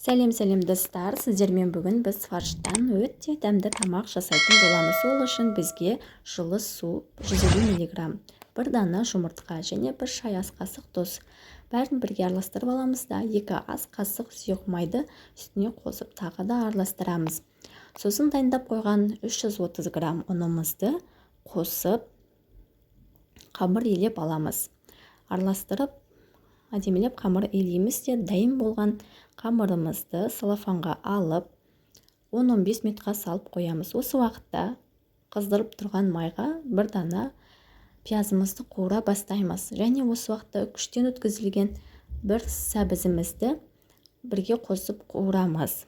Сәлем, сәлем, достар! Сіздермен бүгін біз фарштан өте дәмді тамақ жасайтын боламыз. Ол үшін бізге жылы су 150 миллиграмм, бір дана жұмыртқа және бір шай ас қасық тұз. Бәрін бірге араластырып аламыз да, 2 ас қасық сұйық майды үстіне қосып, тағы да араластырамыз. Сосын дайындап қойған 330 грамм ұнымызды қосып, қамыр илеп аламыз. Араластырып, әдемілеп қамыр илейміз де, дайын болған қамырымызды целлофанға алып, 10-15 минутқа салып қоямыз. Осы уақытта қыздырып тұрған майға бір дана пиязымызды қуыра бастаймыз және осы уақытта күштен өткізілген бір сәбізімізді бірге қосып қуырамыз.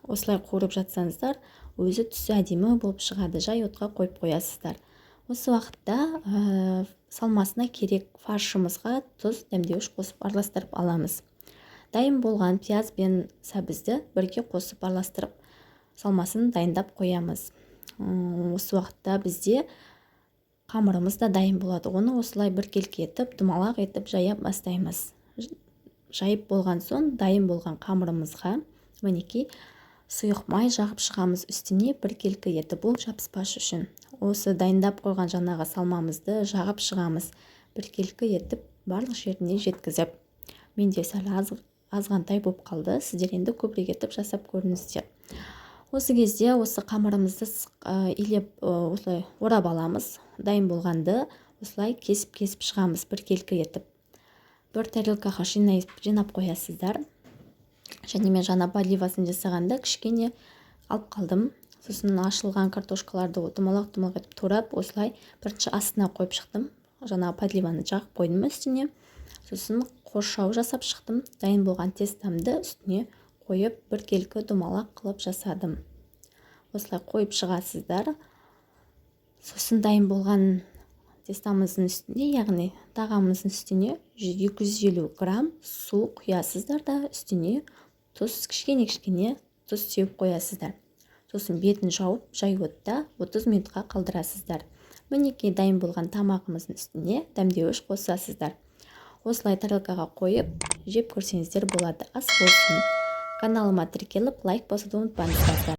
Осылай қуырып жатсаңыздар, өзі түсі әдемі болып шығады. Жай отқа қойып қоясыздар. Осы уақытта салмасына керек фаршымызға тұз, дәмдеуіш қосып, араластырып аламыз. Дайын болған пияз бен сәбізді бірге қосып, араластырып, салмасын дайындап қоямыз. Осы уақытта бізде қамырымыз да дайын болады. Оны осылай біркелкі етіп, домалақ етіп жая бастаймыз. Жайып болған соң, дайын болған қамырымызға, мінекей, сұйық май жағып шығамыз үстіне біркелкі етіп, бұл жабыспас үшін. Осы дайындап қойған жаңағы салмамызды жағып шығамыз біркелкі етіп, барлық жеріне жеткізіп. Менде сәл аз, азғантай болып қалды, сіздер енді көбірек етіп жасап көріңіздер. Осы кезде осы қамырымызды илеп, осылай орап аламыз. Дайын болғанды осылай кесіп-кесіп шығамыз біркелкі етіп. Бір тарелкаға жинап қоясыздар. Және мен жаңа подливасын жасағанда кішкене алып қалдым. Сосын ашылған картошкаларды домалақ домалақ етіп турап, осылай бірінші астына қойып шықтым. Жаңағы подливаны жағып қойдым үстіне. Сосын қоршау жасап шықтым. Дайын болған тестамды үстіне қойып, біркелкі домалақ қылып жасадым. Осылай қойып шығасыздар. Сосын дайын болған тестамыздың үстіне, яғни тағамымыздың үстіне 250 грамм су құясыздар да, үстіне тұз, кішкене кішкене тұз сеуіп қоясыздар. Сосын бетін жауып, жай отта 30 минутқа қалдырасыздар. Мінекей, дайын болған тамағымыздың үстіне дәмдеуіш қосасыздар. Осылай тарелкаға қойып, жеп көрсеңіздер болады. Ас болсын! Каналыма тіркеліп, лайк басуды ұмытпаңыздар.